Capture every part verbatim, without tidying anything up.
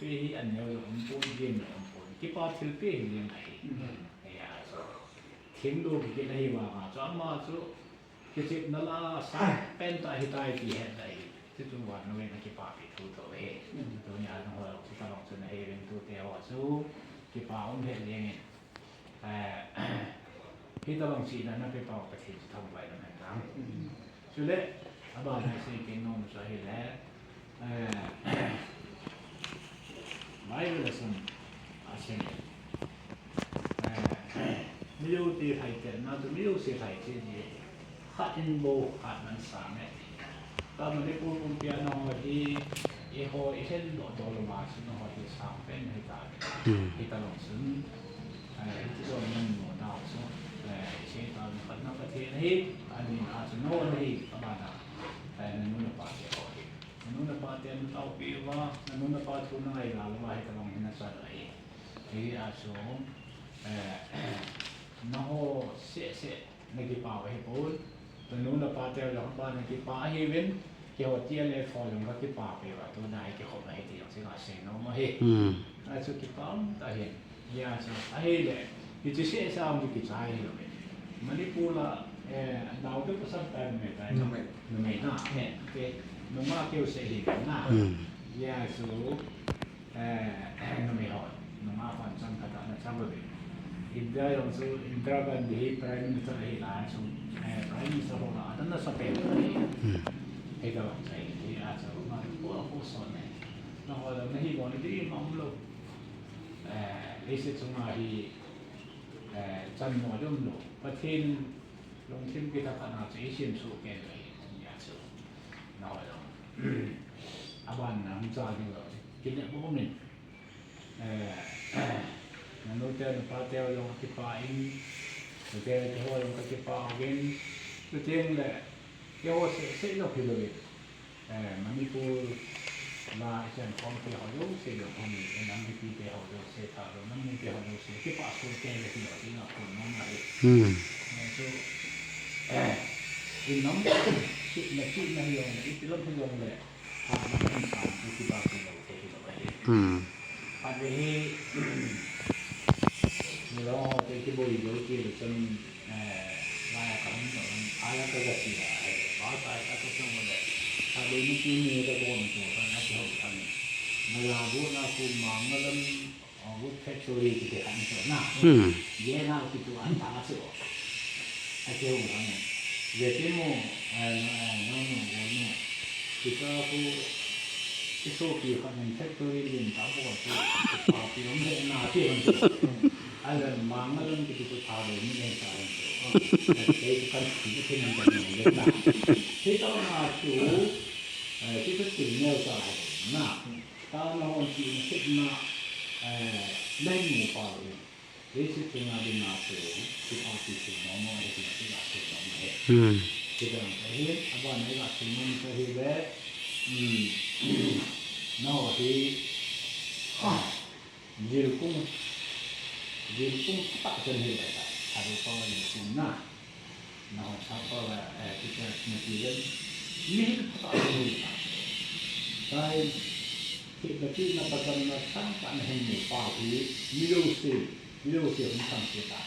Pe hi an neo jong um pon, jeng jong um pon. Kipa thilpeh hi jeng ahi. Hia chu. Thim lo kikit ahi vanga chu ama chu kichepna la sang pen tah hitai ti het ahi. Chuchu vannoi in akipapi thu tho ahi. Tunia nangho chu kalung chun ahi uvin tute ho chu kipa um het jengin. Eh, hitabang chihna napeh pau Pathen chu thangvah in umhen lang. Chule, abana isei kit nom chu ahile, eh, Bible a chun asei, eh, mijouse lhaitetna chu mijouse lhaiche ji ahi. Khat in bou, khat in asang e. Tua Manipur pumpi a nangho hi, eiho i lhendoh doh louva chu nangho hi sang pen hita. Hmm. Hitabang chun, eh, hiti jong nangho nau chu, eh, isei tao na khatna Pathen ahi, anina chu nangho nahi, abana, eh, nanu napa te ho hi. Nanu napa te nataopi uva, nanu napa thu nangailha louva hitabang hi nachan ahi. Hijeh a chu, eh, nangho seh seh, nakipah u ahipon. Nanu napa teu jong abana kipah ahiuvin, keiho T L F ho jong kakipah peh uva, tuna hi kikhop ahi ti jong chu kasei nom ahi. Hmm. Achu kipa um tah ahin. Hia chu ahile, hiche seh seh a jong kichai hilou ve. Manipur a, eh, nao te pasal tai numei tai. Numei. Numei na, eh, te, nungah keu seh hi na. Hmm. Hia chu, eh, numei ho, nungah hon chang khat a ana chang uve. India jong chu Indira Gandhi hi Prime Minister ahi lai chu, eh, Prime Minister ho la, adan nasa pen ahi. Hmm. Hita vang chai, hia chu, ma, ko, ko son ne. Nangho jong nahi bol ding ma umlou. Eh, leiset chunga hi, eh, chanmo jong umlou. Pathen lungthim kitah khat na chu isem soh kei ahi, hia chu. Nangho jong. Abana hung cha diu lou. Kine bou min. Eh, nanu te, napa te jong kakipah in, nute, nute ho jong kakipah uvin, chuteng le, keiho seh, seh jong hilou in, eh, Manipur la ichan khom te ho jouse jong hung in, N M D P te ho jouse, Thadou, N M D P te ho jouse, kipah soh kei le hilou in, aphon nom ahi. Hmm. Eh, chu, eh, in nom, chihna, chihna hijongle, iti lam hijongle, Hmm. Wood factory kiti khat ni chu na. Hmm. Ye na kiti an ta chu. A keu ang. Ye ti mo, eh, no, eh, no, no, no, no. Kita ku isopi khat in factory lim ta bol chu. Papi um le na ti um chu. Alan mang alan kiti chu Thadou mi le ta um chu. Kei chu kan ti chu nan kan ni le na. Ti to na chu, eh, ti chu ti neo ta na. Tao nahon chihna sepna, eh, nahin mu pau hi. Leiset chunga dinga chu, kipapi thei nom nom ahi, tina chu gasei nom ahi. Hmm. Chuteng chu ahi, abana igasei nom chu ahile, um, nangho hi, ah, jilkung, jilkung phatah chun hi le ta, Thadou pao jilkung na. Nahon sap pao le, eh, teacher nati le, mi hi phatah a um ta. Sai, thina, thina, pachanna, sangtah nahin mu pau hi, mi jouse, mi jouse hung chang se ta.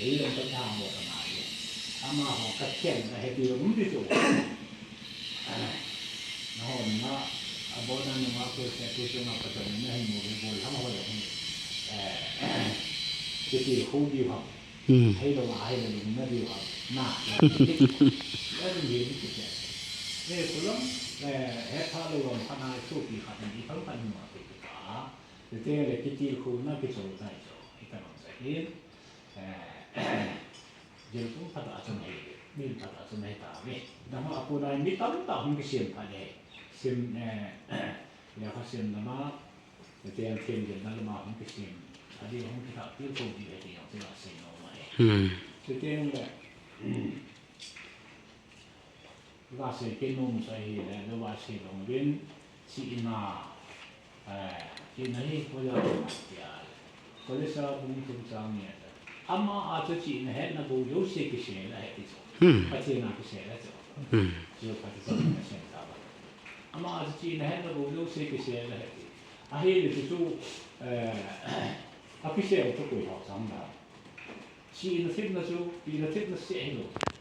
Ei jong ka thang mo ta ngai. Amaho ka khen na he ti um di chu. Nahon na, abona nunga ko se ko se na pachanna nahin mu le bol ham ho le. Eh, kitilkhou diu ham. Hmm. Hei lou a, hei lou lung na diu a, na, na, na, na, na, na, na, eh, kulam, eh, hetha lou lam khat na, sopi khat ni, thang khat ni ma, ti ta. Tete le kitilkhouna kichol tai chu, hita bang sa hi, eh, jilkung phatah chun hi, mi phatah chun hi ta ve. Dang a kona mi tamtah hung kisem phat le, sim, eh, lekha sim lama, Chuteng themgilna lama hung kisem, adih hung kithah tilkhou ding ahi ti jong chu gasei nom ahi. Hmm. Chuteng le, gasei kit nom chu ahile, gasei nom uvin, chihna, eh, chihna hi hoiya tia, Kolose bung thum chang ni a, ama a chu chihna hetna bou jouse kisel ahi ti chu. Hmm. Pathen a kisel ahi chu. Hmm. Chu Pathen a kisel ta ba. Ama a chu chihna hetna bou jouse kisel ahi ti. Ahile chu chu, eh, akisel chu koi ho chang na. Chihna thepna chu, pina thepna se hilou.